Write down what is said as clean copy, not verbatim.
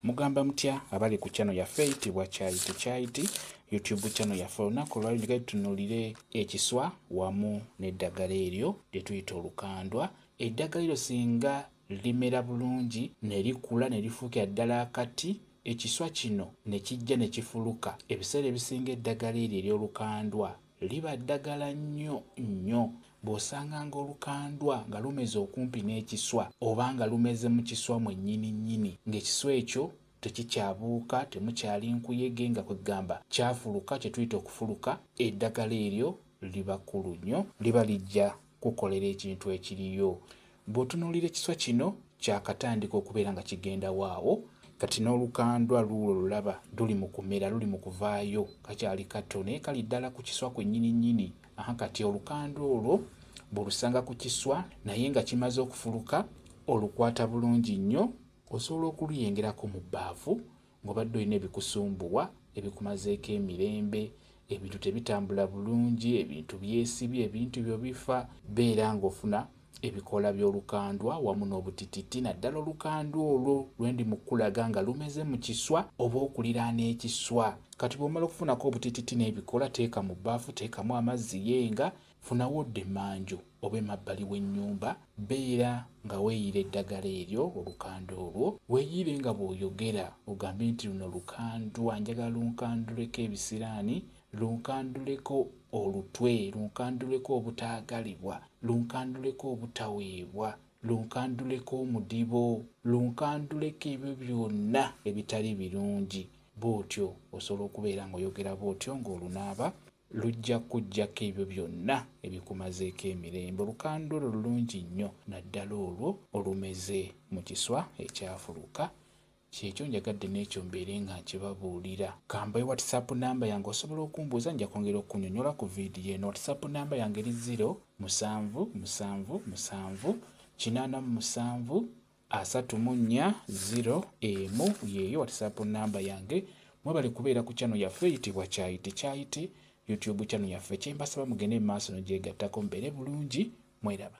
Mugamba mutya abali ku channel yaffe eyitibwa Kyayiti Kyayiti YouTube channel yaffe. Olunaku olwaleero njagala tutunuulire ekiswa wamu n'eddagala eryo lye tuyita olukandwa. Eddagala eryo singa limera bulungi ne likula ne lifuukira ddala akati, ekiswa kino ne kijja ne kifuluka. Ebiseera ebisinga eddagala eryo ery'olukandwa liba ddagala nnyo nnyo. Bw'osanganga olukandwa nga lumeze okumpi n'ekiswa oba nga lumeze mu kiswa mwennyini nnyini, ng'ekiswa ekyo tekikyabuuka, temukyali nkuyege, nga kwegamba kyafuluka, kye tuyita okufuluka, eddagala eryo liba kkulu nnyo, liba lijja kukolera ekintu ekiriyo. Bw'otunuulira ekiswa kino kyakatandika okubeera nga kigenda waawo, kati n'olukandwa luulwo lulaba luli mu kumera, luli mu kuvaayo, kakyali kato naye kali ddala ku kiswa kwennyini nnyini. Aha, kati olukandwa olwo bw'olusanga ku kiswa naye nga kimaze okufuluka, olukwata bulungi nnyo, osobola okuluyengerako mu bbaafu ng'obadde olina ebikusumbuwa, ebikumazeeko emirembe, ebintu tebitambula bulungi, ebintu byesibye, ebintu byo bifa, beera ng'ofuna ebikoola by'olukandwa wamu n'obutititi, naddala olukandwa olwo lwe ndi mu kkulaga nga lumeze mu kiswa oba okuliraana ekiswa. Kati bw'omala okufunako obutititi n'ebikoola, teeka mu bbaafu, teekamu amazzi, yenga, funawo odda emmanju oba emabbali w'ennyumba, beera nga weeyiira eddagala eryo, olukandwa olwo, weeyiire nga bw'oyogera, ogambe nti luno lukandwa, njagala lunkanduleko ebisiraani, lunkanduleko olutwe, lunkanduleko obutaagalibwa, lunkanduleko obutaweebwa, lunkanduleko omudibo, lunkanduleko ebyo byonna ebitali birungi. Bw'otyo osobola okubeera ng'oyogera bw'otyo ng'olunaaba, lujja kuggyako ebyo byonna ebikumazeeko emirembe. Olukandwa olwo lulungi nnyo, naddala olwo olumeze mu kiswa ekyafuluka. Kyekyo njagadde n'ekyo mbeere nga nkibabuulira. Kambaye WhatsApp namba yange, osobola okumbuuza, nja kwongera okunnyonnyola ku vidiyo eno. WhatsApp namba yange eri 0 7 7 7 87 34 0 1, yeeyo WhatsApp namba yange. Mwebale kubeera ku channel yaffe eyitibwa Kyayiti Kyayiti YouTube channel yaffe. Kyembasaba mugende mu maaso nogyegattako, mubeere bulungi, mweraba.